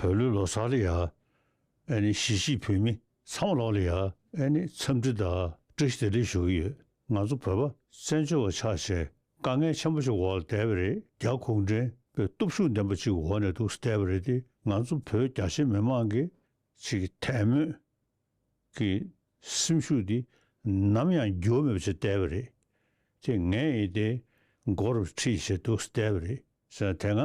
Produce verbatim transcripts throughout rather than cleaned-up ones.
བོད་ལུགས་ལོ་གསར་ལ་ཡ། ཨ་ནི་གཞིས་བྱེས་བོད་མི་ཚང་མ་ལོག་ལ་ཡ། ཨ་ནི་འཚམས་འདྲི་དང་བཀྲ་ཤིས་བདེ་ལེགས་ཞུ་གི་ཡོད། ང་ཚོ་བོད་པ་བཙན་བྱོལ་བ་ཆགས་བྱས་དཀའ་ངལ་ཆེན་པོ་ཞིག་འོག་ལ་བསྡད་པ་རེད། རྒྱ་གུང་ཁྲན་པའི་སྟོབས་ཤུགས་ལྡན་པ་ཅིག་འོག་ནས་འདུག་བསྡད་པ་རེད་དེ། ང་ཚོ་བོད་རྒྱ་ཆེ་མི་མང་གི་ཅིག་དད་མོས་ཀྱི་སེམས་ཤུགས་འདི་ནམ་ཡང་འགྱུར་མེད་པ་ཞིག་བསྡད་པ་རེད། དེ་ངས་ཡིན་ཏེ་མགོ་རུ་ཁྲིད་བྱས་འདུག་བསྡད་པ་རེད། ཟེར་ན་དེ་སྔ་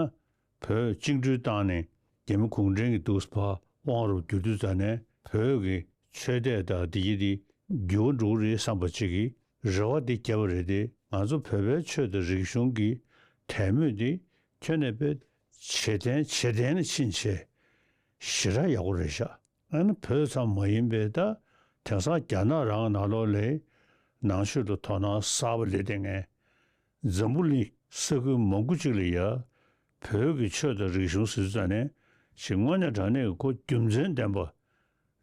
བོད་བཅིངས་འགྲོལ་བཏང་ནས་རྒྱ་མི་གུང་ཁྲན་གྱིས་འདུག་ཕར་དབང་རུ་བསྒྱུར་དུས་ཙ་ནས་བོད་ཀྱི་ཆོས་དད་དང་འདི་གྱི་འདི་འགྱུར་བ་འགྲོ་གི་རེད་བསམ་པ་ཅིག་གི་རེ་བ་འདི་བརྒྱབ་པ་རེད་དེ། ང་ཚོ་བོད་པའི་ཆོས་དང་རིག་གཞུང་གི་དད་མོས་འདི་ཁྱོན་ནས་དཔེ་ཇེ་བརྟན་ཇེ་བརྟན་ལ་ཕྱིན་བྱས་ཞེ་དྲག་ཡག་པོ་རེད་ཤག་ཨ་ནི་བོད་ཙམ་མ་ཡིན་པའི་ད་དེང་སང་རྒྱ་ནག་རང་ནང་ལོགས་ལ་ནང་ཆོས་ལ་དོ་སྣང་གསར་པ་སླེབས་བསྡད་མཁན། འཛམ་བུ་གླིང་ས་ཁུལ་མང་པོ་ཅིག་ལ་ཡ་བོད་ཀྱི་ཆོས་དང་རིག་གཞུང་ཟེར་ཙ་ནས་ཅིག་དངོས་གནས་དྲང་གནས་ཀྱི་ཁོ་རྒྱུ་མཚན་ལྡན་པ།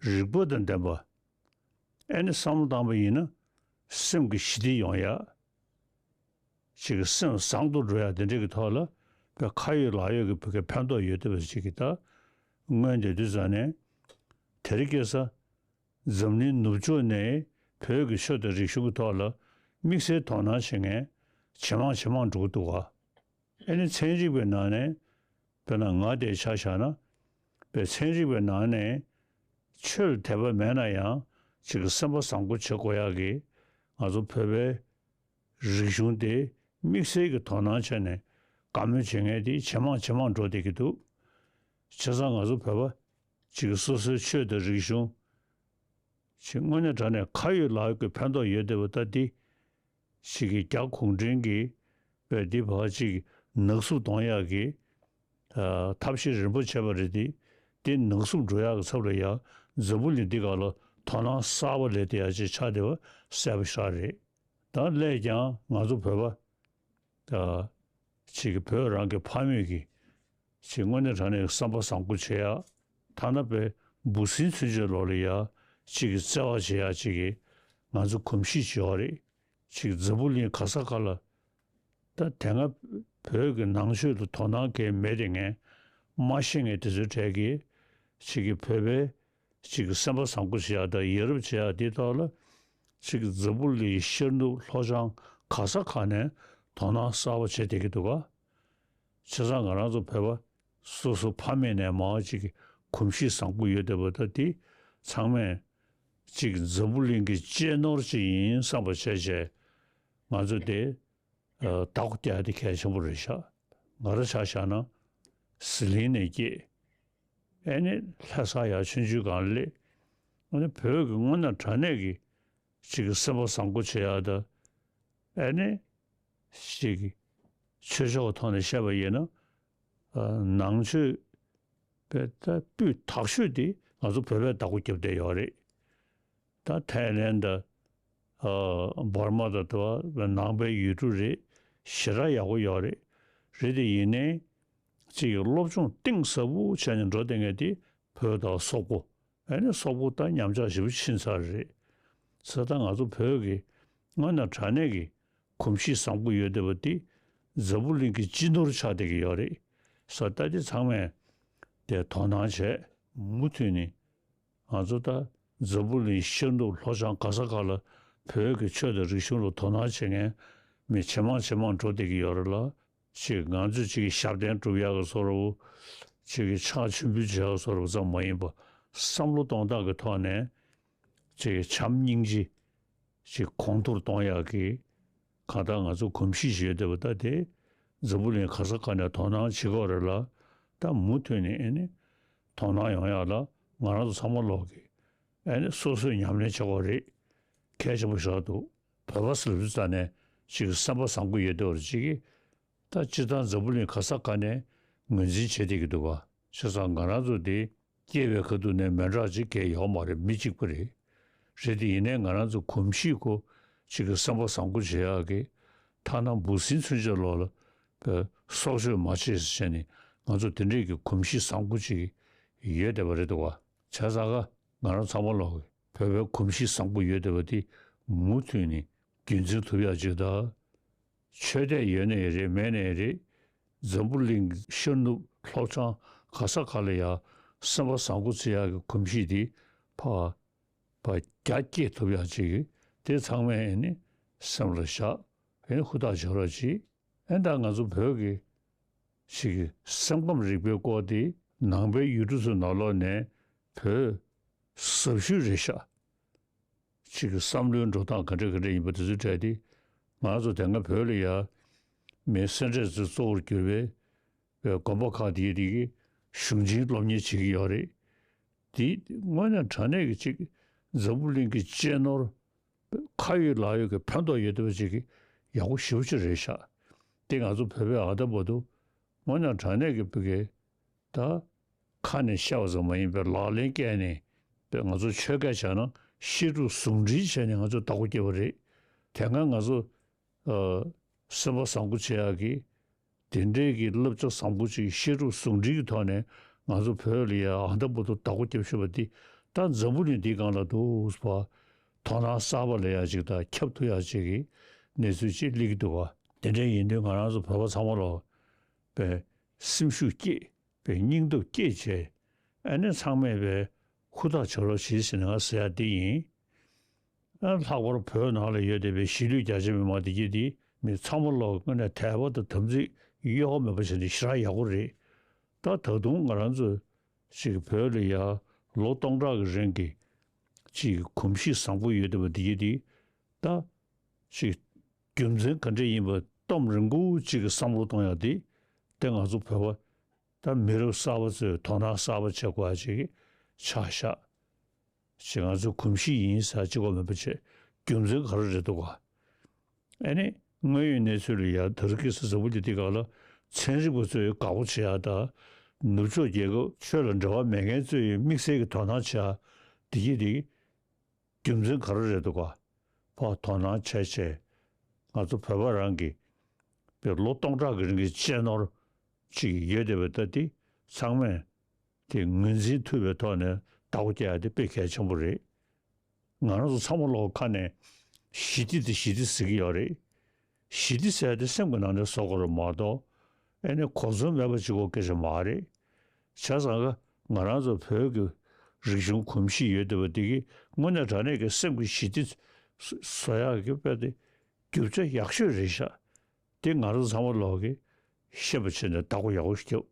རིག་པ་དང་ལྡན་པ། ཨ་ནི་བསམ་བློ་བཏང་པ་ཡིན་ན་སེམས་ཀྱི་ཞི་བདེ་ཡོང་ཡ། ཅིག་གི་སེམས་བཟང་དུ་འགྲོ་ཡ་དེ་འདྲ་གི་ཐོག་ལ་བོད་ཁ་ཡོད་ལག་ཡོད་ཀྱི་བོད་སྐད་ཕན་ཐོགས་ཡོད་བསྡད་པ་ཅིག་གི་ད་མངོན་བསྡད་དུས་ཙ་ནས་དེ་རིང་ཁ་སང་འཛམ་གླིང་ནུབ་ཕྱོགས་ནས་བོད་ཀྱི་ཆོས་དང་རིག་གཞུང་གི་ཐོག་ལ་དམིགས་བསལ་དོ་སྣང་བྱེད་མཁན་ཇེ་མང་ཇེ་མང་འགྲོ་གི་འདུག་ག་ཨ་ནི་ཚན་རིག་པའི་ནང་ནས་དཔེར་ན་ང་དེ་ཆ་བཞག་ན་བོད་ཚན་རིག་པའི་ནང་ནས་ཆོས་ལ་དད་པ་མེད་ན་ཡང་ཅིག་གི་སེམས་པ་བཟང་པོ་བྱེད་དགོས་ཡག་གི་ང་ཚོ་བོད་པའི་རིག་གཞུང་དེ་དམིགས་བསལ་གྱི་དོ་སྣང་བྱས་ནས་བཀའ་མོལ་བྱེད་མཁན་དེ་ཇེ་མང་ཇེ་མང་འགྲོ་བསྡད་ཀྱི་འདུག་བྱས་ཙང་ང་ཚོ་བོད་པ་ཅིག་གི་སོ་སོའི་ཆོས་དང་རིག་གཞུང་ཅིག་དངོས་གནས་དྲང་གནས་ཁ་ཡོད་ལག་ཡོད་ཀྱི་ཕན་ཐོགས་ཡོད་བསྡད་པ་ད་འདི་ཅིག་གི་རྒྱ་གུང་ཁྲན་གྱིས་བོད་འདི་བར་ཅིག་ནག་བསུབ་གཏོང་ཡག་གི་ཨ་ཐབས་ཤེས་རིམ་པ་བྱས་པ་རེད་དེ། འདི་ནག་བསུབ་འགྲོ་ཡག་གི་ཚབ་ལ་ཡ་འཛམ་བུ་གླིང་འདི་སྒང་ལ་དོ་སྣང་གསར་པ་སླེབས་བསྡད་ཡག་ཅིག་ཆགས་བསྡད་པ་གསལ་པོ་ཞེ་དྲག་རེད། ད་སླད་ཀྱང་ང་ཚོ་བོད་པ་ད་ཅིག་གི་བོད་རང་གི་ཕ་མེས་ཀྱི་ཅིག་དངོས་གནས་དྲང་གནས་བསམ་པ་བཟང་པོ་བྱེད་ཡག་ཐ་ན་དཔེ་འབུ་སྲིན་ཚུན་ཆད་ལོག་ལ་ཡ་ཅིག་གི་བརྩེ་བ་བྱེད་ཡག་ཅིག་གི་ང་ཚོ་གོམས་གཤིས་ཅིག་ཡོད་རེད། ཅིག་འཛམ་བུ་གླིང་ག་ས་ག་ལ་ད་དེ་སྔ་བོད་ཀྱི་ནང་ཆོས་ལ་དོ་སྣང་གང་ཡང་མེད་དེ་ངས་མ་ཤེས་མཁན་དེ་ཚོའི་གྲས་ཀྱིས་ཅིག་གི་བོད་པའི་ཅིག་གི་སེམས་པ་བཟང་པོ་བྱེད་ཡག་དང་ཡ་རབས་བྱེད་ཡག་དེའི་ཐོག་ལ་ཅིག་གི་འཛམ་བུ་གླིང་ཤར་ནུབ་ལྷོ་བྱང་ག་ས་ག་ནས་དོ་སྣང་གསར་པ་བྱེད་བསྡད་ཀྱི་འདུག་ག་བྱས་ཙང་ང་རང་ཚོ་བོད་པ་སོ་སོ་ཕ་མེས་ནས་མར་ཅིག་གི་གོམས་གཤིས་བཟང་པོ་ཡོད་བསྡད་པ་ད་དེ་ཚང་མས་ཅིག་འཛམ་བུ་གླིང་གི་གཅེས་ནོར་ཅིག་ཡིན་བསམ་པ་བྱས་བྱས་ང་ཚོ་དེ་ཨ་བདག་པོ་རྒྱག་ཡ་དེ་གལ་ཆེན་པོ་རེད་ཤག་ང་རང་ཆ་བཞག་ན་ཟི་ལིང་ནས་སྐྱེས། ཨ་ནི་ལྷ་ས་ཡར་ཆུང་ཆུང་སྒང་སླེབས། ཨ་ནི་བོད་ཀྱི་དངོས་གནས་དྲང་གནས་ཀྱི་ཅིག་གི་སེམས་པ་བཟང་པོ་བྱེད་ཡག་དང་། ཨ་ནི་ཅིག་གི་ཆོས་ཕྱོགས་ཀྱི་ཐོག་ནས་བཤད་པ་ཡིན་ན། ཨ་ནང་ཆོས་པའི་ད་སྤུས་དག་ཤོས་དེ་ང་ཚོ་བོད་པས་བདག་པོ་རྒྱབ་བསྡད་ཡོད་རེད། ད་ཐའི་ལེན་དང་། ཨ་འབར་མ་དང་དེ་བ་ནང་པའི་ཡུལ་གྲུ་རེད། ཞེ་དྲག་ཡག་པོ་ཡོད་རེད། རེད་དེ་ཡིན་ནའི་ཅིག་གི་སློབ་སྦྱོང་གཏིང་ཟབ་པོ་བྱས་ནས་འགྲོ་བསྡད་མཁན་དེ་བོད་དང་སོག་པོ། ཨ་ནི་སོག་པོ་ད་ཉམས་ཆག་ཞེ་པོ་ཕྱིན་ཚར་རེད། ས་ད་ང་ཚོ་བོད་ཀྱི་དངོས་གནས་དྲང་གནས་ཀྱི་གོམས་གཤིས་བཟང་པོ་ཡོད་བསྡད་པ་འདི་འཛམ་བུ་གླིང་གི་སྤྱི་ནོར་ཆགས་བསྡད་ཀྱི་ཡོད་རེད། ས་ད་འདི་ཚང་མས་དེ་དོ་སྣང་བྱས་མུ་མཐུད་ནས་ང་ཚོ་ད་འཛམ་བུ་གླིང་ཤར་ནུབ་ལྷོ་བྱང་ག་ས་ག་ལ་བོད་ཀྱི་ཆོས་དང་རིག་གཞུང་ལ་དོ་སྣང་བྱེད་མཁན་མི་ཇེ་མང་ཇེ་མང་འགྲོ་བསྡད་ཀྱི་ཡོད་རེད་ལ། ཅིག་ང་ཚོས་ཅིག་གི་ཞབས་བརྟན་སྒྲུབ་ཡག་གི་བཟོ་འདྲ་བོ། ཅིག་གི་ཕྱག་མཆོད་འབུལ་བྱེད་ཡག་བཟོ་འདྲ་བོ་ཙམ་མ་ཡིན་པ། བསམ་བློ་གཏོང་སྟངས་ཀྱི་ཐོག་ནས་ཅིག་གི་བྱམས་སྙིང་རྗེ་ཅིག་གོང་མཐོར་གཏོང་ཡག་གི་གང་ལྟར་ང་ཚོ་གོམས་གཤིས་ཤིག་ཡོད་བསྡད་པ་ད་དེ་འཛམ་བུ་གླིང་ག་ས་ག་ནས་དོ་སྣང་བྱེད་ཀྱི་ཡོད་རེད་ལ། ད་མུ་མཐུད་ནས་ཨ་ནི་དོ་སྣང་ཡོང་ཡག་ལ་ང་རང་ཚོ་ཚང་མ་ལོག་གི་ཨ་ནི་སོ་སོས་ཉམས་ལེན་བྱེད་དགོས་རེད། གལ་ཆེན་པོ་ཞིག་འདུག་བོད་པ་ཟེར་ལབ་དུས་ཙ་ནས་ཅིག་གི་སེམས་པ་བཟང་པོ་ཡོད་བསྡད་པ་རེད། ཅིག་གི་ད་སྤྱིར་བཏང་འཛམ་བུ་གླིང་ག་ས་ག་ནས་ངོས་འཛིན་བྱེད་བསྡད་ཀྱི་འདུག་ག་བྱས་ཙང་ང་རང་ཚོ་འདི་སྐྱེས་པའི་ཁ་ཐུག་ནས་མི་འདྲ་ཅིག་གང་ཡོད་མ་རེད། མི་གཅིག་པ་རེད། རེད་དེ་ཡིན་ནའི་ང་རང་ཚོ་གོམས་གཤིས་ཁོ་ཅིག་གི་སེམས་པ་བཟང་པོ་བྱེད་ཡག་གི་ཐ་ན་འབུ་སྲིན་ཚུན་ཆད་ལོག་ལ་སྲོག་གཅོད་མ་བྱེད་ཟེར་བྱས་ནས་ང་ཚོ་དེ་འདྲས་ཀྱི་གོམས་གཤིས་བཟང་པོ་ཅིག་ཡོད་བསྡད་པ་རེད་འདུག་ག་བྱས་ཙང་ང་རང་ཚང་མ་ལོག་གི་བོད་པའི་གོམས་གཤིས་བཟང་པོ་ཡོད་བསྡད་པ་དེ་མུ་མཐུད་ནས་རྒྱུན་འཛིན་ཐུབ་ཡག་ཅིག་དང་། ཆོས་དད་ཡོད་ནའི་རེད་མེད་ནའི་རེད། འཛམ་བུ་གླིང་ཤར་ནུབ་ལྷོ་བྱང་ག་ས་ག་ལ་ཡ་ སེམས་པ་བཟང་པོ་བྱེད་ཡག་གི་གོམས་གཤིས་དེ་ཕར་ཕར་རྒྱ་བསྐྱེད་ཐུབ་ཡག་ཅིག་གི་དེ་ཚང་མས་ཨེ་ནི་སེམས་ལ་བཞག་ཨེ་ནི་ཧུར་ཐག་བྱེད་རོགས་གྱིས། ཨེ་ད་ང་ཚོ་བོད་ཀྱི་ཅིག་གི་སེམས་ཁམས་རིག་པའི་སྐོར་དེ་ནང་པའི་ཡུལ་གྲུ་ཚོའི་ནང་ལོགས་ནས་བོད་ཟབ་ཤོས་རེད་ཤག་ཅིག་གི་བསམ་བློའི་འགྲོ་སྟངས་ག་འདྲ་ག་འདྲ་ཡིན་པ་དེ་ཚོའི་གྲས་དེ། ང་ཚོ་དེ་སྔ་བོད་ལ་ཡ་མི་སེ་འབྲས་དེ་གཙོ་བོར་གྱུར་པའི་དགོན་པ་ཁག་དེའི་རིགས་ཀྱི་གཞུང་ཆེན་སློབ་གཉེར་བྱེད་ཀྱི་ཡོད་རེད། དེ་དངོས་གནས་དྲང་གནས་ཀྱི་ཅིག་འཛམ་བུ་གླིང་གི་གཅེས་ནོར་ཁ་ཡོད་ལག་ཡོད་ཀྱི་ཕན་ཐོགས་ཡོད་བསྡད་པ་ཅིག་གི་ཡག་པོ་ཞེ་པོ་ཅིག་རེད་ཤག་དེ་ང་ཚོ་བོད་པའི་ཨ་ད་བར་དུ་དངོས་གནས་དྲང་གནས་ཀྱི་བོད་ཀྱི་ད་ཁ་ནས་བཤད་པ་ཙམ་མ་ཡིན་པའི་ལག་ལེན་བཀལ་ནས་པའི་ང་ཚོ་ཆོས་སྐད་བྱས་ན་བཤད་སྒྲུབ་ཟུང་འབྲེལ་བྱས་ནས་ང་ཚོས་བདག་པོ་བསྐྱེད་པ་རེད། དེ་སྔ་ང་ཚོ་ཨ་སེམས་པ་བཟང་པོ་བྱེད་ཡག་གི་དེ་འདྲའི་གི་བསླབ་བྱ་བཟང་པོ་ཅིག་བཤད་སྒྲུབ་ཟུང་འབྲེལ་གྱི་ཐོག་ནས་ང་ཚོ་བོད་ལ་ཡ་ཨ་ད་བར་དུ་བདག་པོ་བརྒྱབ་བཞིན་པ་འདི་ད་འཛམ་བུ་གླིང་འདིའི་སྒང་ལ་འདུག་པ། དོ་སྣང་གསར་པ་ལ་ཡ་ཅིག་དང་ཁྱབ་ཐུབ་ཡག་ཅིག་གི་གནས་ཚུལ་ཅིག་སླེབས་ཀྱི་འདུག་ག་དེ་འདྲ་ཡིན་དུས་ང་རང་ཚོ་བོད་པ་ཚང་མ་ལོག་པའི་སེམས་ཤུགས་བསྐྱེད་པའི་སྙིང་སྟོབས་བསྐྱེད་བྱས་ཨ་ནི་ཚང་མས་པའི་ཧུར་ཐག་བྱེད་རོགས་བྱེད་ཟེར་ནས་ང་ཟེར་ཡག་འདི་ཡིན། ཨ་ལྷག་པར་བོད་ནང་ལ་ཡོད་བསྡད་པའི་གཞིས་ལུས་རྒྱ་ཆེ་མི་མང་འདི་གྱད་འདི་མི་ཚང་མ་ལོག་དངོས་གནས་དད་པ་དང་དམ་ཚིག་གཡོ་བ་མེད་པ་བྱས་ནས་ཞེ་དྲག་ཡག་པོ་རེད། ད་ད་དུང་ང་རང་ཚོ་ཅིག་བོད་ལ་ཡ་ལོ་སྟོང་ཕྲག་གི་རིང་གི་ཅིག་གོམས་གཤིས་བཟང་པོ་ཡོད་བསྡད་པ་འདི་གྱད་འདི་ད་ཅིག་རྒྱུ་མཚན་ག་འདྲ་ཡིན་པ་གཏམ་རིང་པོ་ཅིག་གི་བསམ་བློ་གཏོང་ཡག་འདི་དེ་ང་ཚོ་བོད་པ་ད་མི་རབས་གསར་པ་ཚོས་དོ་སྣང་གསར་པ་བྱེད་དགོས་ཡག་ཅིག་ཆགས་ཤག་ཅིག་ང་ཚོའི་གོམས་གཤིས་ཡིན་ཟེར་ཅིག་གོ་མེད་པ་བྱས། རྒྱུ་མཚན་ག་རེ་རེད་འདུག་ག་ཨ་ནི་དངོས་ཡོད་གནས་ཚུལ་ལ་ཡ་ད་རེས་ཀྱི་ས་འཛམ་བུ་གླིང་འདི་སྒང་ལ་ཚན་རིག་པ་ཚོས་དགའ་པོ་བྱེད་ཡག་དང་ནུབ་ཕྱོགས་རྒྱལ་ཁབ་ཆོས་ལ་འབྲེལ་བ་མེད་མཁན་ཚོས་དམིགས་བསལ་གྱི་དོ་སྣང་བྱེད་ཡག་འདི་གྱད་འདི་རྒྱུ་མཚན་ག་རེ་རེད་འདུག་ག་ཕར་དོ་སྣང་བྱས་བྱས་ང་ཚོ་བོད་པ་རང་གི་པའི་ལོ་སྟོང་ཕྲག་གི་རིང་གི་གཅེས་ནོར་ཅིག་ཡོད་བསྡད་པ་ད་འདི་ཚང་མས་དེ་ངོས་འཛིན་ཐུབ་པའི་ཐོག་ནས་བདག་པོ་རྒྱག་ཡག་དེ་དཔེ་གལ་ཆེན་པོ་རེད། ང་རང་ཚོ་ཚང་མ་ལོག་ཁ་ནས་ཞི་བདེ་དེ་ཞི་བདེ་ཟེར་གྱི་ཡོད་རེད། ཞི་བདེ་ཟེར་ཡག་དེ་སེམས་ཀྱི་ནང་ནས་བཟོ་དགོས་རེད་མ་གཏོགས་ཨེ་ནས་གོ་མཚོན་མེད་པ་ཅིག་གོ་སྐད་ཆ་མ་རེད། བྱས་ཙང་ཀ་ང་རང་ཚོ་བོད་ཀྱི་རིག་གཞུང་གོམས་གཤིས་ཡོད་བསྡད་པ་འདི་གིས་དངོས་གནས་དྲང་གནས་ཀྱི་སེམས་ཀྱི་ཞི་བདེ་བཟོ་ཡག་གི་དཔེ་དེ་རྒྱུ་ཆ་ཡག་ཤོས་རེད་ཤག་དེ་ང་རང་ཚང་མ་ལོག་གིས་ཤེས་པ་བྱས་ནས་བདག་པོ་ཡག་པོ་ཞིག་རྒྱབ།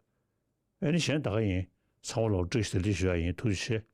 ཨེ་ནི་གཞན་ད་ག་ཡིན། ཚང་མ་ལོག་བཀྲ་ཤིས་བདེ་ལེགས་ཞུ་ཡག་ཡིན། ཐུགས་རྗེ་ཆེ།